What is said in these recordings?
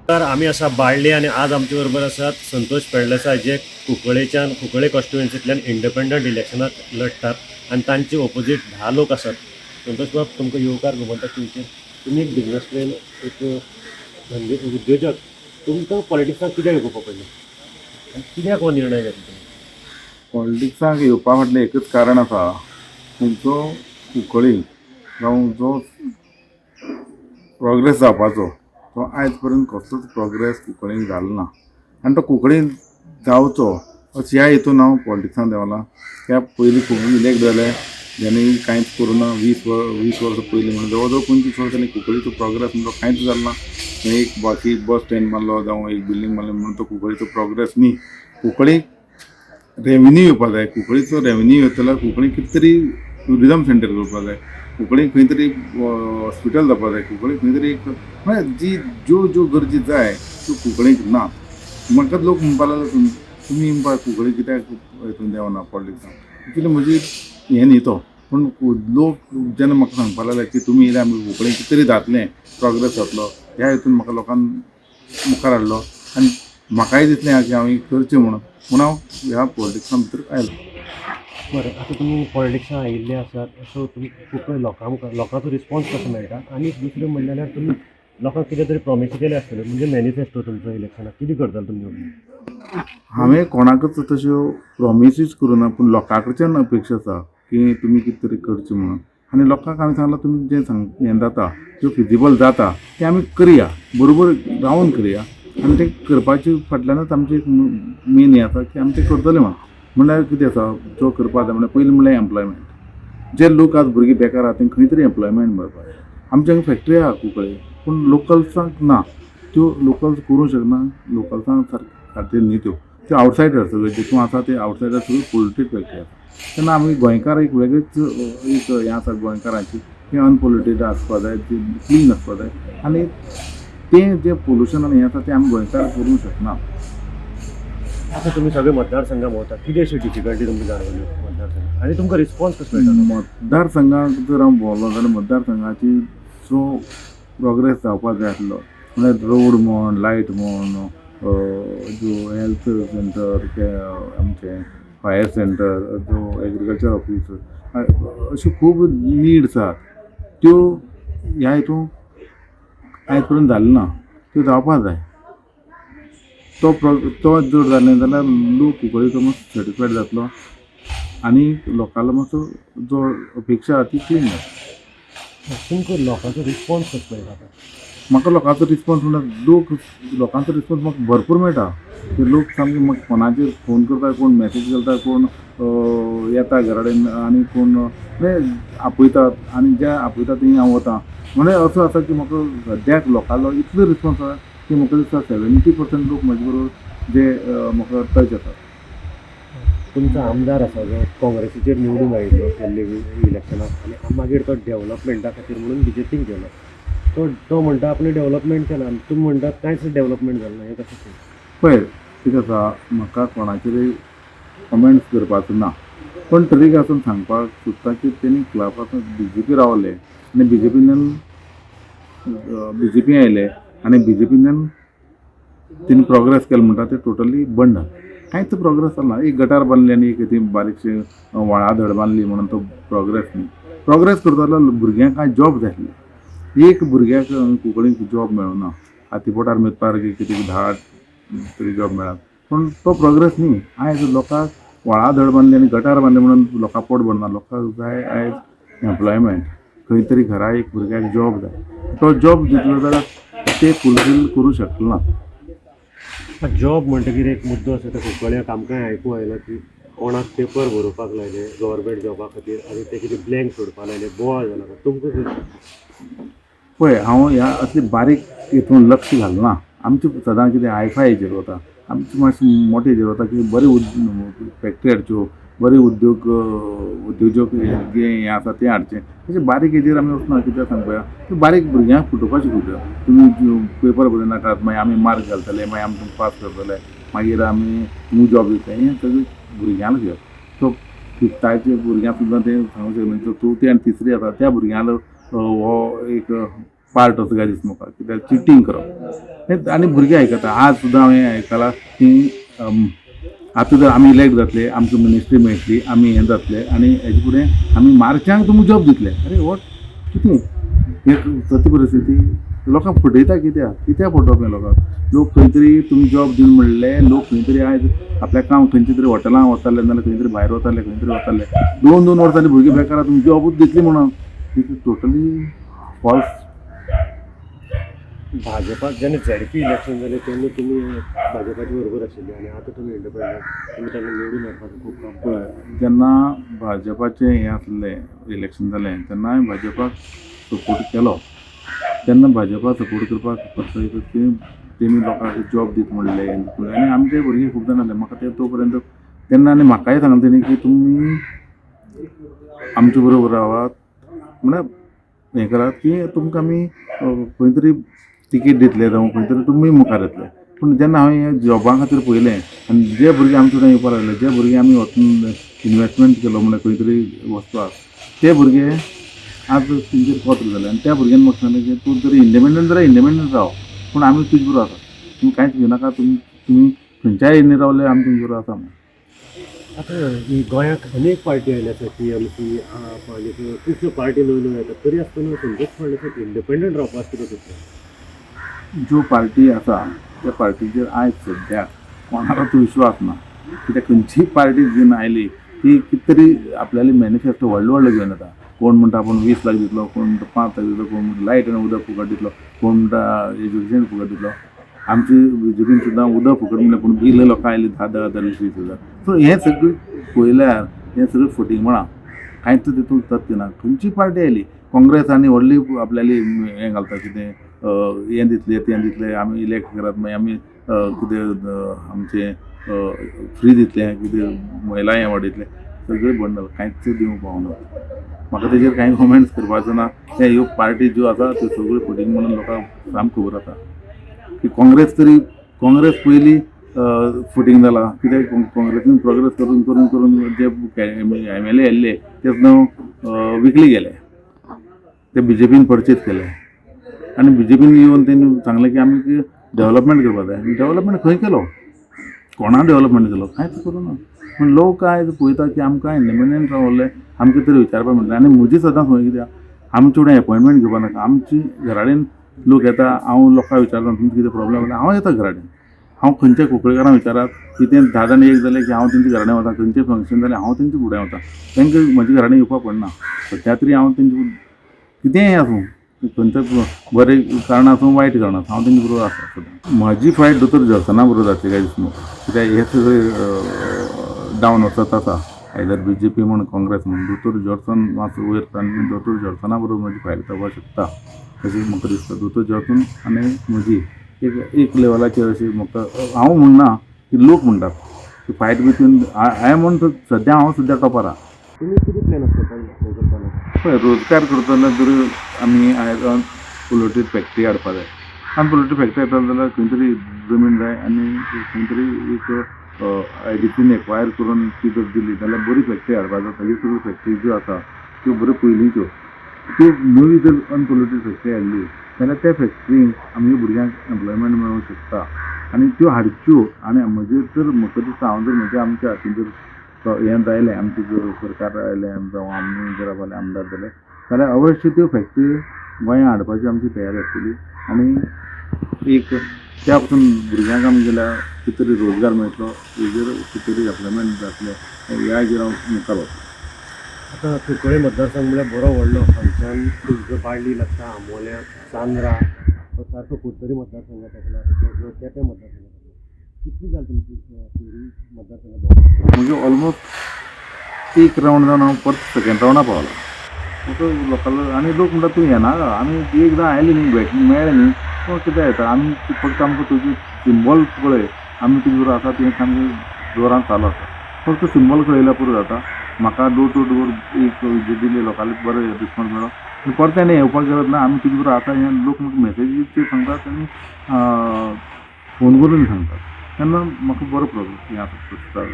तर आमी आसा बाळ्ळी आनी आज आमचे बरोबर आसात संतोष पेडलेसाय, जे कुंकळेच्यान, कुंकळे कॉन्स्टिट्युएन्सींतल्यान इंडिपेंडंट इलेक्शनाक लढटात आनी तांचे ओपोजीट 10 लोक आसात. संतोष बाब, तुमकां येवकार गोमंतक टीव्हीचेर. तुमी एक बिजनसमॅन, एक धंदे उद्योजक, तुमकां पॉलिटिक्साक कित्याक येवपा पडलें आनी कित्याक हो निर्णय घेतलो तुमी? पॉलिटिक्साक येवपा फाटलें एकच कारण आसा, तुमचो कुंकळी जावं जो प्रोग्रेस जावपाचो तो आयज पर्यंत कसलोच प्रोग्रेस कुंकळीन जालो ना आनी तो कुंकळीन जावचो अशें ह्या हेतून हांव पॉलिटिक्सान देंवलां. त्या पयलीं खूब इलेक्ट जाले ज्यांनी कांयच करूं ना. 20 वर्सां पयलीं म्हणून जवळ जवळ 25 वर्सांनी कुंकळीचो प्रोग्रेस म्हणटा कांयच जालो ना. एक बाकी बस स्टँड बांदलो जावं एक बिल्डींग बांदली म्हणून तो कुंकळीचो प्रोग्रेस न्ही. कुंकळीक रेवेन्यू येवपा जाय. कुंकळीचो रेवेन्यू येतलो जाल्यार कुंकळी कितें तरी ट्युरिजम सेंटर करपा जाय, कुंकळी खंय तरी हॉस्पिटल जावपा जाय, कुंकळी खंय तरी एक म्हळ्यार जी ज्यो ज्यो गरजी जाय त्यो कुंकळीक ना. म्हाका लोक म्हणपा लागले, तुमी म्हणपा कुंकळी कित्याक हितून देंवना पॉलिटिक्सान. एक्चुली म्हजी हें न्ही तो, पूण लोक जेन्ना म्हाका सांगपा लागले की तुमी येयल्यार आमकां कुंकळी कितें तरी जातलें, प्रोग्रेस जातलो, ह्या हितून म्हाका लोकान मुखार हाडलो आनी म्हाकाय दिसलें की हांवें करचें म्हणून, म्हूण हांव ह्या पॉलिटिक्सां भितर आयलो. बरें, आतां तुमी पॉलिटिक्सान आयिल्ले आसात, सो तुमी खूब लोकां मुखार लोकांचो रिस्पॉन्स कसो मेळटा? आनी दुसरें म्हणलें जाल्यार तुमी लोकांक कितें तरी प्रॉमिसी केले आसतल्यो, म्हणजे मॅनिफेस्टो तुमचो इलेक्शनाक कितें करतले तुमी निवडून? हांवें कोणाकच तश्यो प्रोमिसीस करूं ना, पूण लोकां कडच्यान अपेक्षा आसा की तुमी कितें तरी करचें म्हणून. आनी लोकांक हांवें सांगलां, तुमी जें सांग हें जाता, त्यो फिजिबल जाता तें आमी करया, बरोबर रावन करया. आनी तें करपाचे फाटल्यानच आमची एक मेन हें आसा की आमी तें करतले म्हणून. म्हणल्यार कितें आसा जो करपा जाय, म्हणल्यार पयलीं म्हणल्यार एम्प्लॉयमेंट. जे लोक आज भुरगीं बेकार आहा, तेंकां खंय तरी एम्प्लॉयमेंट मेळपाक जाय. आमच्या हांगा फॅक्टरी आहा कुंकळे, पूण लोकल्सांक ना. त्यो लोकल्स करूंक शकना, लोकल्सांक सारकें खातीर न्ही त्यो. त्यो आवटसायडर सगळे जितून आसा ते आवटसायडर, सगळी पोल्युटेड फॅक्टरी आसा. तेन्ना आमी गोंयकार एक वेगळीच एक हें आसा गोंयकारांची की अनपोल्युटेड आसपा जाय, ती क्लीन आसपा जाय आनी तें जें पोल्युशन आनी हें आसा तें आमी गोंयकार करूंक शकना. आतां तुमी सगळे मतदारसंघात भोंवतात, कितें अशी डिफिकल्टी तुमकां जाणवल्यो मतदारसंघात आनी तुमकां रिस्पॉन्स कसो मेळटा? मतदारसंघात जर हांव भोंवलो जाल्यार मतदारसंघाची जो प्रोग्रेस जावपा जाय आसलो, म्हणल्यार रोड म्हण, लायट म्हण, ज्यो हेल्थ सेंटर, ते आमचें फायर सेंटर, जो एग्रीकल्चर ऑफीस, अश्यो खूब निड्स आहात, त्यो ह्या हितून आयज पर्यंत जालें ना. त्यो जावपा जाय. तो जर जालें जाल्यार लोक कुंकळीचो मातसो सॅटिस्फायड जातलो आनी लोकांलो मातसो जो अपेक्षा आहा ती क्लीन जातली. तुमकां लोकांचो रिस्पॉन्स कसो मेळटा आतां? म्हाका लोकांचो रिस्पॉन्स म्हणल्यार लोकांचो रिस्पॉन्स म्हाका भरपूर मेळटा की लोक सामके म्हाका फोनाचेर फोन करता, कोण मॅसेज घालता, कोण येता घरा कडेन आनी कोण म्हणजे आपयतात आनी जे आपयतात थंय हांव वता. म्हणल्यार असो आसा की म्हाका सद्याक लोकांलो इतलो रिस्पॉन्स आसा की म्हाका दिसता 70% लोक म्हजे बरोबर जे म्हाका टच आसात. तुमचो आमदार आसा जो काँग्रेसीचेर निवडून आयिल्लो गेल्ले इलेक्शनाक आनी मागीर तो डेव्हलपमेंटा खातीर म्हणून बीजेपीक गेलो. तो तो म्हणटा आपणें डेव्हलपमेंट केलां आनी तुमी म्हणटात कांयच डेव्हलपमेंट जालें ना, हें कशें? पळय, कितें आसा, म्हाका कोणाचेरय कमेंट्स करपाचो ना, पूण तरी आसून सांगपाक सोदता की तेणी क्लबाक बीजेपी रावले आनी बीजेपीन बीजेपी आयले आनी बीजेपीन तेणी प्रोग्रेस केलो म्हणटा ते टोटली बंद. कांयच प्रोग्रेस जालो ना. एक गटार बांदली आनी एक ती बारीकशी व्हाळा धड बांदली म्हणून तो प्रोग्रेस न्ही. प्रोग्रेस करता जाल्यार भुरग्यांक कांय जॉब जाय आसले. एक भुरग्याक कुंकळीक जॉब मेळना. हातीपोटार मेजपाक कितें 10 तरी जॉब मेळ्ळा, पूण तो प्रोग्रेस न्ही. आयज लोकांक व्हाळा धड बांदली आनी गटार बांदली म्हणून लोकां पोट भरना. लोकांक जाय आयज एम्प्लॉयमेंट. खंय तरी घरा एक भुरग्याक जॉब जाय. तो जॉब दितलो जाल्यार ते फुलफील करूं शकना. जॉब म्हणटकीर एक मुद्दो आसा, तो कुंकळ्याक आमकांय आयकूंक आयला की कोणाक पेपर बरोवपाक लायले गव्हर्मेंट जॉबा खातीर आनी ते कितें ब्लँक सोडपाक लायले, बोवाळ जाला. तुमकां खंय? पळय, हांव ह्या असले बारीक हितून लक्ष घालना. आमचें सदां कितें हायफाय हेजेर वता, आमचे मातशें मोठे हेजेर वता की बरे फॅक्टरी हाडच्यो, बरे उद्योग उद्योजक जे हें आसा तें हाडचें. तशें बारीक हेजेर आमी वचना. कित्याक सांग पळया, ते बारीक भुरग्यांक फटोवपाच्यो खबऱ्यो. तुमी पेपर बरयनाकात, मागीर आमी मार्क घालतले, मागीर आमी तुमकां पास करतले, मागीर आमी तुमकां जॉब दितले. हें सगळें भुरग्यांक घेवप. सो फिफ्ताचे भुरग्यांक सुद्दां तें सांगूंक शकना. चवथी आनी तिसरी आसा त्या भुरग्यांलो हो एक पार्ट असो काय दिसता म्हाका, कित्याक चिटींग करप हें. आनी भुरगीं आयकता. आज सुद्दां हांवें आयकलां की आतां जर आमी इलेक्ट जातले, आमकां मिनिस्ट्री मेळटली, आमी हें जातले आनी हेजे फुडें आमी मार्चांक तुमकां जॉब दितले. अरे what, कितें हें सत्य परिस्थिती? लोकांक फटयता कित्याक? कित्याक फटोवप हें लोकांक? लोक खंय तरी तुमी जॉब दिवन म्हणले, लोक खंय तरी आयज आपल्या काम खंयच्या तरी हॉटेलां वताले, नाजाल्यार खंय तरी भायर वताले, खंय तरी वताले. 2-2 वर्सां जालीं भुरगीं बेकार, तुमी जॉबूच दितली म्हणून. Totally false. भाजपाक जेन्ना झेडपी इलेक्शन जालें तेन्ना तुमी भाजपाच्या बरोबर आशिल्ले आनी आतां तुमी इंडिपेंडंट, तुमी तांकां निवडून हाडपाचें खूब काम. पळय, जेन्ना भाजपाचें हें आसलें, इलेक्शन जालें, तेन्ना हांवें भाजपाक सपोर्ट केलो. तेन्ना भाजपा सपोर्ट करपाक फक्त की तेमी लोकांक जॉब दीत म्हणले आनी आमचे भुरगे खूब जाण आसले. म्हाका ते तो पर्यंत तेन्ना आनी म्हाकाय सांगलें तेणी की तुमी आमचे बरोबर रावात, म्हळ्यार हें करात की तुमकां आमी खंय तरी तिकेट दितले जावं खंय तरी तुमी मुखार येतले. पूण जेन्ना हांवें हें जॉबा खातीर पळयलें आनी जे भुरगे आमचे कडेन येवपाक लागले, जे भुरगे आमी वचून इनवेस्टमेंट केलो म्हणल्यार खंय तरी वचपाक, ते भुरगे आज तेंचेर कोत्र जाले. आनी त्या भुरग्यान म्हाका सांगलें की तूं जरी इंडिपेंडंट जाल्यार इंडिपेंडंट राव, पूण आमी तुजे बरोबर आसा, तुमी कांयच भिनाका, तुमी खंयच्याय हेनी रावले आमी तुमचे बरोबर आसा म्हणून. आतां ही गोंयांत अनेक पार्टी आयल्या आसा, टीएमसी, आप आनी खुबश्यो पार्टी नव्यो नव्यो येतात, तरी आसतना संतोष फळदेसाय इंडिपेंडंट रावपाक कितें चिंतता? ज्यो पार्टी आसा त्या पार्टीचेर आयज सद्याक कोणाकूच विश्वास ना, कित्याक खंयचीय पार्टी जेन्ना आयली ती कितें तरी आपल्याली मॅनिफेस्टो व्हडलो व्हडलो घेवन येता. कोण म्हणटा आपूण 20 लाख दितलो, कोण म्हणटा 5 लाख दितलो, कोण म्हणटा लायट आनी उदक फुकट दितलो, कोण म्हणटा एज्युकेशन फुकट दितलो. आमची बीजेपीन सुद्दां उदक फुकट म्हणलें, पूण बिल लोकांक आयली 10-10 हजार, 20 हजार. सो हें सगळें पळयल्यार हें सगळें फटींगपणां, कांयच तितून तथ्य ना. खंयची पार्टी आयली, काँग्रेस आनी व्हडली आपल्याली हें घालता, कितें हें दितले तें दितले, आमी इलेक्ट करात, मागीर आमी कितें आमचें फ्री दितले, कितें महिला हें वाडयतले, सगळें बंडल, कांयच दिवंक पावना. म्हाका तेजेर कांय कॉमेंट्स करपाचो ना. ते ह्यो पार्टी ज्यो आसा त्यो सगळ्यो फटींग म्हणून लोकांक सामकें खबर आसा की काँग्रेस तरी, काँग्रेस पयलीं फटींग जाला, कित्याक काँग्रेसीन प्रोग्रेस करून करून करून जे एमएलए आयिल्ले ते सुद्दां विकले गेले, ते बीजेपीन परचेज केले आनी बीजेपीन येवन तेणी सांगलें की आमी डेवलपमेंट करपाक जाय. डेवलपमेंट खंय केलो? कोणा डेवलपमेंट केलो? कांयच करूं ना. पूण लोक आयज पळयता की आमकां इंडिपेंडंट रावले, आमकां तरी विचारपाक मेळटा. आनी म्हजी सदांच खंय कित्याक आमचे कडेन एपॉयंटमेंट घेवपा नाका, आमची घरा कडेन लोक येता. हांव लोकांक विचारता तुमचें कितें प्रॉब्लम जाल्यार हांव येता घरा कडेन. हांव खंयच्या कुंकळकारांक विचारात, कितें 10 जाण एक जालें की हांव तेंच्या घरा कडेन वता, खंयचें फंक्शन जालें हांव तेंच्या फुडें वता, तांकां म्हज्या घरा कडेन येवपाक पडना. सद्या तरी हांव तेंचे कितेंय आसूं, खंयचो बरें कारणां आसूं वायट कारणां आसूं, हांव तेंचे बरोबर आसा सदां. म्हजी फायट दोतोर जॉन्सना बरोबर जातली काय दिसता म्हाका, कित्याक हे सगळे डावन वचत आसा, आयदर बीजेपी म्हण काँग्रेस म्हण, दोतोर जॉन्सन मातसो वयर आनी दोतोर जॉन्सना बरोबर म्हजी फायट जावपाक शकता अशें म्हाका दिसता. दोतोर जॉन्सन आनी म्हजी एक एक लेवलाचेर अशी म्हाका, हांव म्हणना की लोक म्हणटात की फायट बिटवीन हांवें म्हण सद्या हांव सद्या टॉपार आहा. तुमी कितें प्लॅन आसता हें करतना? पळय, रोजगार करतना जर आमी आयज पोल्युटेड फॅक्ट्री हाडपा जाय, आनी पोल्युटेड फॅक्ट्री हाडटा जाल्यार खंय तरी जमीन जाय आनी खंय तरी एक आयडीसीन एक्वायर करून ती जर दिली जाल्यार बरी फॅक्ट्री हाडपा जाता. ह्यो सगळ्यो फॅक्ट्री ज्यो आसा त्यो बऱ्यो पयलींच्यो, त्यो नवी जर अनपोल्युटेड फॅक्ट्री हाडली जाल्यार त्या फॅक्ट्रीन आमगे भुरग्यांक एम्प्लॉयमेंट मेळूंक शकता आनी त्यो हाडच्यो. आनी म्हजेर तर म्हाका दिसता हांव जर म्हज्या आमच्या हातीन जर हें जायलें, आमचें जर सरकार आयलें जावं आमी जर फाल्यां आमदार जाले जाल्यार अवश्य त्यो फॅक्ट्री गोंयांत हाडपाची आमची तयारी आसतली आनी एक त्या पासून भुरग्यांक आमगेल्या कितें तरी रोजगार मेळटलो, हेजेर कितें तरी एम्प्लॉयमेंट जातलें, ह्या हेजेर हांव मुखार वतलो. आतां कुंकळे मतदारसंघ म्हळ्यार बरो व्हडलो, हांगच्यान तुमकां बाळ्ळी लागता, आंबोल्या, चांदरा, तो सारको कुडतरी मतदारसंघात येतलो, केपें मतदारसंघात येतलो. कितली जाली तुमची फेरी मतदारसंघात भोंवपाक? म्हणजे ऑलमोस्ट एक रावंड जावन हांव परत सेकेंड रावंडा पावला. म्हाका लोकांलो आनी लोक म्हणटा तूं येनाका, आमी एकदां आयले न्ही, भेट मेळ्ळे न्ही, तूं कित्याक येता, आमी फक्त आमकां तुजें सिंबॉल पळय, आमी तुजे बरोबर आसा, तुवें सामकें जोरान चालू आसा, फक्त सिंबॉल कळयल्यार पुरो जाता. म्हाका डोर टू डोर एक विजीट दिली, लोकांक बरो रिस्पोन्स मेळ्ळो आनी परतें आनी येवपाक गरज ना, आमी तुजे बरोबर आसा हें लोक म्हाका मॅसेजीचेर सांगतात आनी फोन करून सांगतात, तेन्ना म्हाका बरो प्रोग्रेस हें आसा दिसता.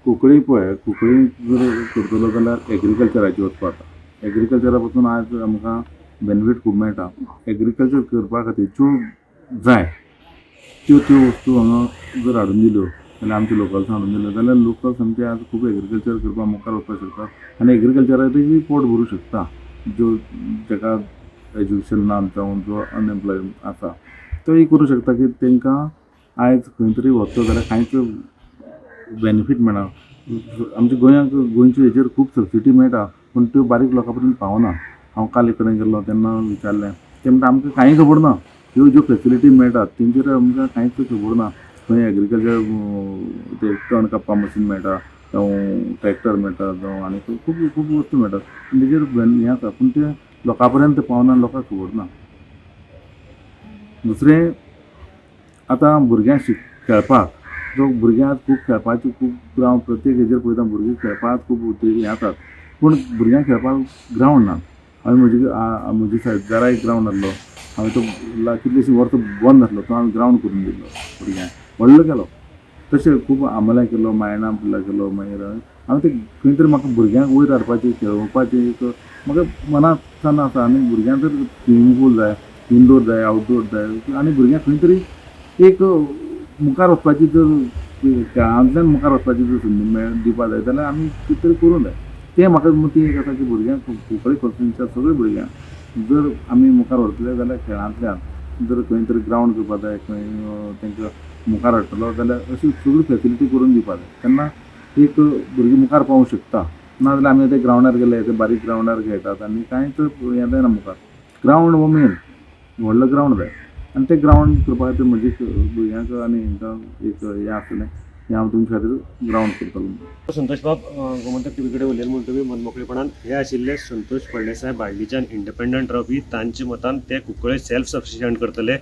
कुंकळी पळय, कुंकळी जर करतलो जाल्यार एग्रीकल्चराचेर वचपाक जाता. एग्रीकल्चरा पासून आज आमकां बेनिफीट खूब मेळटा. एग्रीकल्चर करपा खातीर ज्यो जाय त्यो त्यो वस्तू हांगा जर हाडून दिल्यो जाल्यार, आमच्या लोकल्सांक हाडून दिल्यो जाल्यार, लोकल्स आमचे आज खूब एग्रीकल्चर करपाक मुखार वचपाक शकता आनी एग्रीकल्चराचेरूय पोट भरूंक शकता. ज्यो जाका एज्युकेशन ना जावं जो अनएम्प्लॉय आसा, तोय करूं शकता की तांकां आयज खंय तरी वचलो जाल्यार कांयच बेनिफीट मेळना. आमच्या गोंयांक गोंयच्या हेजेर खूब सबसिडी मेळटा, पूण त्यो बारीक लोकां पर्यंत पावना. हांव काल एक कडेन गेल्लो तेन्ना विचारलें, ते म्हणटा आमकां कांय खबर ना. ह्यो ज्यो फेसिलिटी मेळटात तेंचेर आमकां कांयच खबर ना. खंय एग्रीकल्चर ते तण कापपा मशीन मेळटा, जावं ट्रॅक्टर मेळटा, जावं आनी खूब खूब वस्तू मेळटात, पूण तेजेर हें आसा, पूण ते लोकां पर्यंत पावना, लोकांक खबर ना. दुसरें, आतां भुरग्यांक खेळपाक जो भुरग्यांक खूब खेळपाची खूब ग्रावंड, प्रत्येक हेजेर पळयता, भुरगीं खेळपाक खूब हें जातात, पूण भुरग्यांक खेळपाक ग्रावंड ना. हांवें म्हजी म्हजी शेजारा एक ग्रावंड आसलो, हांवें तो कितलींशीं वर्सां बंद आसलो, तो हांवें ग्रावंड करून दिलो भुरग्यांक, व्हडलो केलो. तशें खूब आमोल्या केलो, मायणा पुर्ला केलो. मागीर हांवें ते खंय तरी म्हाका भुरग्यांक वयर हाडपाची, खेळोवपाची एक म्हाका मनांतल्यान आसा. आनी भुरग्यांक जर स्विमींग पूल जाय, इनडोर जाय, आवटडोर जाय, आनी भुरग्यांक खंय तरी एक मुखार वचपाची जर, खेळांतल्यान मुखार वचपाची जर संदी दिवपा जाय जाल्यार आमी कितें तरी करूंक जाय. तें म्हाका मती एक आसा की भुरग्यांक, कुंकळ्ळी कॉन्स्टिट्युएन्सीच्या सगळ्या भुरग्यांक जर आमी मुखार व्हरतले जाल्यार, खेळांतल्यान जर खंय तरी ग्रावंड करपा जाय, खंय तांकां मुखार हाडटलो जाल्यार, अशी सगळी फेसिलिटी करून दिवपा जाय, तेन्ना एक भुरगीं मुखार पावूंक शकता. नाजाल्यार आमी ते ग्रावंडार गेले, ते बारीक ग्रावंडार खेळटात आनी कांयच हें जायना मुखार. ग्रावंड हो मेन, व्हडलो ग्रावंड जाय आनी ते ग्रावंड करपा खातीर म्हजी भुरग्यांक आनी हेंकां एक हें आसतलें हें हांव तुमचे खातीर ग्रावंड करतलो. संतोष बाब, गोमंतक टीव्ही कडेन उलयले म्हणून तुमी मनमोकळेपणान. हे आशिल्ले संतोष फळदेसाय, बाळ्ळीच्यान इंडिपेंडंट रावपी. तांच्या मतान ते कुंकळे सेल्फ सफिशियंट करतले.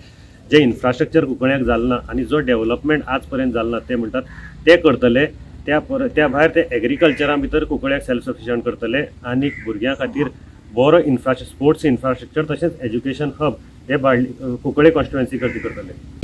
जे इन्फ्रास्ट्रक्चर कुंकळ्याक जालें ना आनी जो डेव्हलपमेंट आज पर्यंत जालो ना, ते म्हणटात ते करतले. त्या भायर ते एग्रीकल्चरा भितर कुंकळ्याक सेल्फ सफिशियंट करतले आनी भुरग्यां खातीर बरो स्पोर्ट्स इन्फ्रास्ट्रक्चर तशेंच एज्युकेशन हब हे बाळ्ळी कुंकळे कॉन्स्टिट्युएन्सी खातीर करतले.